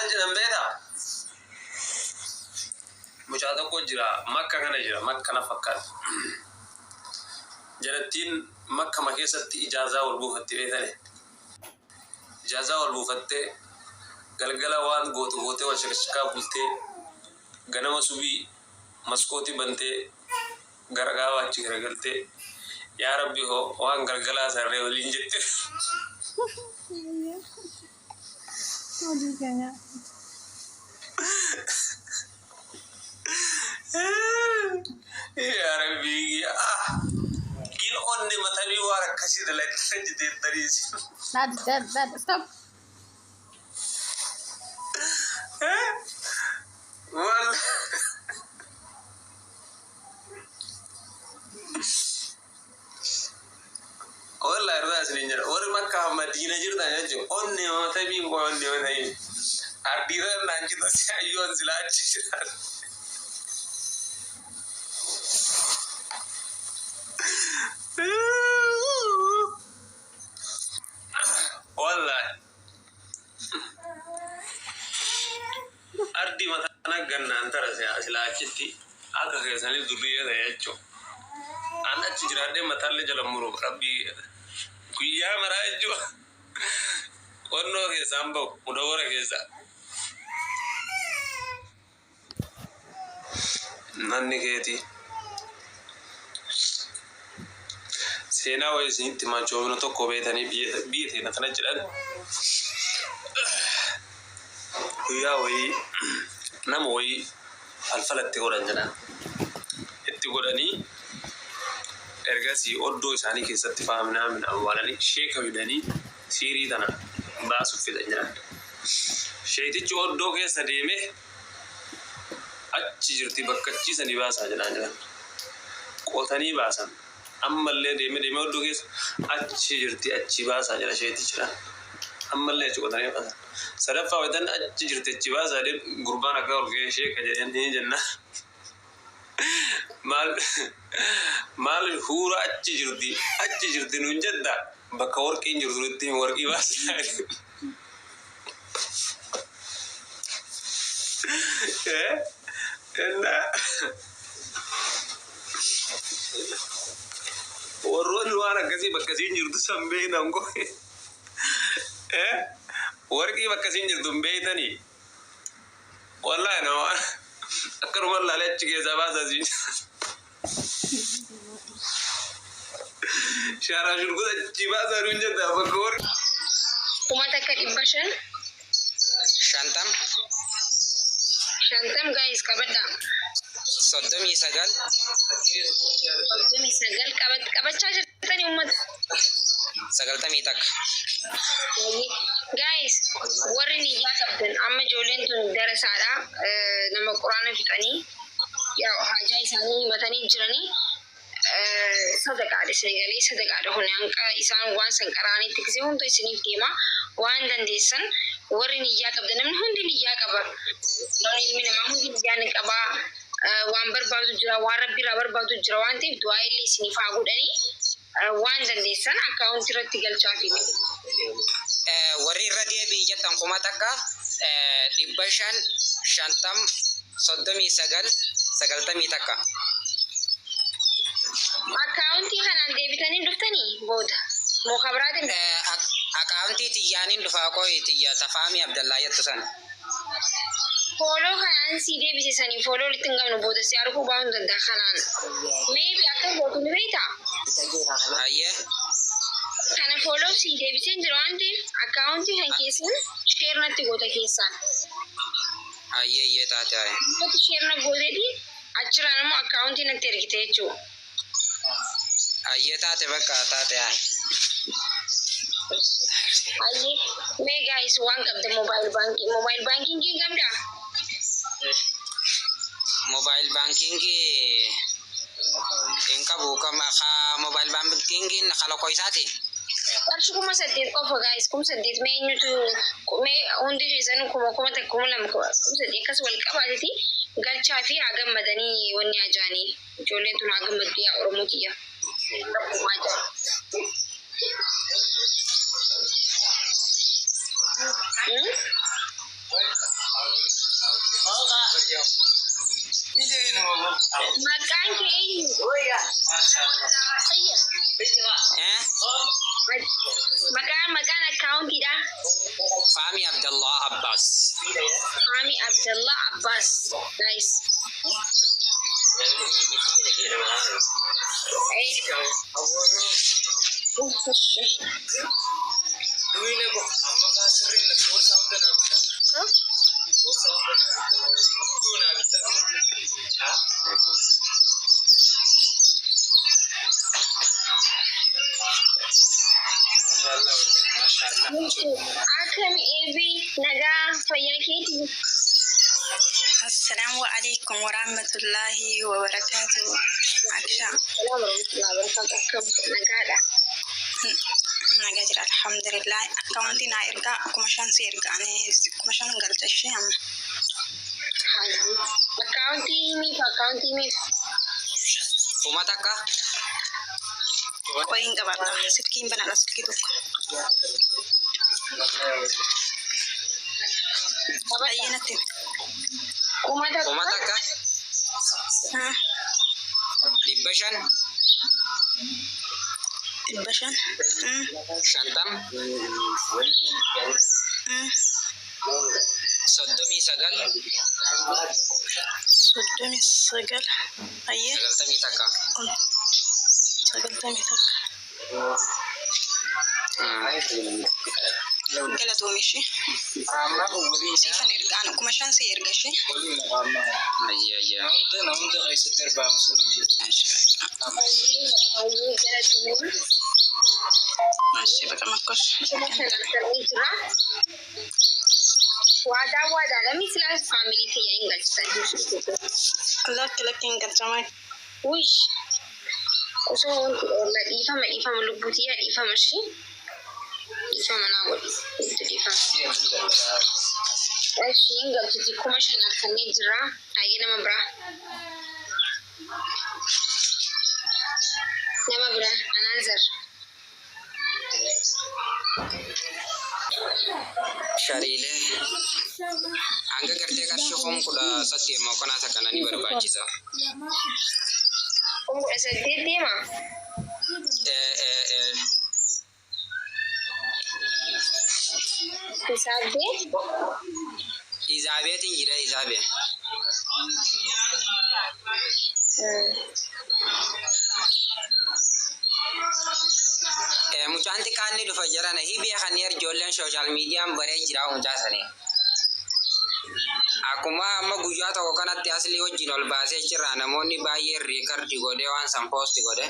Maal jedhan beektaa? Mucaa tokko jira, Makka kana jira, Makka na fakkaata. Jalattiin Makkama keessatti ijaazaa wal buufatti beektani. Ijaazaa wal buufattee, galgala waan gootu gootee, wal shakashakaa bultee, ganama subii maskootii bantee gara gaabaa achi garagaltee, "Yaa Rabbi hoo, waan galgalaa sarree waliin," jette. Hojii keenya. Yaa Rabbi, ah, gin onne matamii waan akkasii dalagdan jeteettaniis. Dad, dad, dad, stop. Wal wallahi dhugaa isiniin jedha, warri Makkaa Madiina jirtan jechuun onne matamiin koo, onne matamiin ardiirra naan jirta si ayyoon silaa achi jiran. Wallahi ardii mataan gannaan tara silaa achitti akka keessanii durriyyee ta'e jechuudha. An achi jiraadhee mataallee jala muru, Rabbii guyyaa maraa jechuudha. Qonnoo keessaan bahu mudawwara keessaa. Nanni keetii. Seenaa wayii isinitti himaa, joomina tokko beetanii biyya teena tana jedhan, guyyaa wayii nama wayii falfala itti godhan jedhan. Itti godhanii, ergasii oddoo isaanii keessatti faaminaa min awwaalanii, sheeka fidanii siirii tana baasuuf fidan jedhan. Sheetichi oddoo keessa deeme, "Achi jirti, bakka achiisanii baasaa," jedhaan jedhan. Qotanii baasan. Ammallee deeme deeme oddoo keessa, "Achi jirti, achi baasaa," jedha sheetichidhaan. Ammallee achi qotanii baasan. Sadaffaa wayitan, "Achi jirti, achi baasaa," jedhee, gurbaan akka ol ka'ee, "Sheeka," jedheen ni jenna. Maal maal huura, "Achi jirti, achi jirti," nuun jetta, bakka warqiin jirtu nutti himi, warqii baasaa. Ennaa warroonni waan akkasii bakka isiin jirtu san beektan qofe, warqii bakka isiin jirtu hin beektanii? Wallaahi nama akkanuma laalee achi keessaa baasaa siin shaaraa shurguta achi baasaa nuun jetta bakka warqii. 1500. 50. 50, guys, qabadhaa. 39. 39 qabachaa jirtanii, uummata? 91. Guys, warri niyyaa qabdan, amma ijoolleen tun darasaadha. Nama Quraana fixanii yaa haajaa isaanii himatanii jiranii, sadaqaadha isin galee, sadaqaadha kun. Hanqa isaan waan san qaraanitti gisee hunda isiniif deema. Waan dandeessan, warri niyyaa qabdan, namni hundi niyyaa qaba. Namni, ilmi namaa hundi niyyaa ni qaba. Waan barbaadu jira, waan Rabbi irraa barbaadu jira waan ta'eef, du'aa illee isiniif haa godhanii, waan dandeessan akkaawuntii irratti galchaafi. Warri irra deebi'i jettan, 1550 39 91. Akkaawuntii kanaan deebitanii dhuftanii booda moo kabiraatiin? Akaawuntii xiyyaaniin dhufaa, qoyi, xiyya Tafaamii Abdallaa jettu sana. Follow kanaan sii deebise sanii follow walitti hin qabnu, booda si arguu baasuu danda'a kanaan. Maybe akka gootu ni beektaa? Ayyee. Kana follow sii deebiseen jira waan ta'eef, akkaawuntii kan keessan share natti goota keessaan. Ayyee, iyyee, taate ayi. Natti share na gooteeti, achirraan immoo akkaawuntii natti ergite jechuudha. Ayyee, taate, bakka taate ayi. Ayyee, mee guys, waan qabda mobile banking, mobile bankingii qabdaa? Mobile bankingii hin qabu, kama ka mobile bankingiin kalaqoo isaati. Qarshii 8000 qofa, guys, 8000. Mee eenyutu, mee hundi keessanuu 1000, 2000, 8000 akkas wal qabaateti galchaa fi haa gammadanii. Wanni ajaanii ijoolleen tun haa gammaddu, yaa Oromoo kiyya. Rabbumaa jira. Maqaan kee eenyu? Eh? Maqaan akkaawuntiidha. Fahmi Abdallah Abbas. Fahmi Abdallah Abbas. Nice. Akkam eebii nagaa fayyaa keetii? Assalaamu alaikum warahmatullahi wabarakatuh. Aksha. Salaam warahmatullahi wabarakatuh. Akkam nagaadha? Nagaa jira, alhamdulillah. Akkaawuntii naa ergaa, 5,000 si ergaa, ani 5,000 galcha ishee amma. Akkaawuntii himiif, akkaawuntii himiif. 1000. Qoyin qabadha. Silkiin banadha, silkii tokko. Baay'ee natti himi. 1000. 1000. Haa. 500. 500. 50. 39. 39. Ayyee. 91. 91. Galatoom ishee. Siifan ergaan 5,000 si erga ishee. Ayyee ayyee. Hayyee, galatoomii. Ashee baqa makkosh. 5,000 argamee jira. Waadaa waadaa lammi silaa faamilii kiyya hin galchisan. Lakki, lakki, hin galchamaa. Wish. Osoo wanti oolla, dhiifama, dhiifama, lubbuutiyyaa, dhiifama ishee. Dhiifama naa godhi. Itti dhiifama. Ishee hin galchiti, 5,000 argamee jira. Hayyee, nama biraa. Nama biraa. Anaanzar. Shariilee. Hanga gartee qarshii 18,000 mokonaa takka ni barbaachisa. 18,000 deema. Eh eh eh. Hisaabdee. Izaabeetiin jira, Izaabee. Mucaan xiqqaan ni dhufa jarana hi beekan, ijoolleen social miidiyaan baree jira mucaa sanii. Akkuma amma guyyaa tokko kanatti aslii wajjin ol baasee jira, namoonni baay'een record godhee waan san post godhe.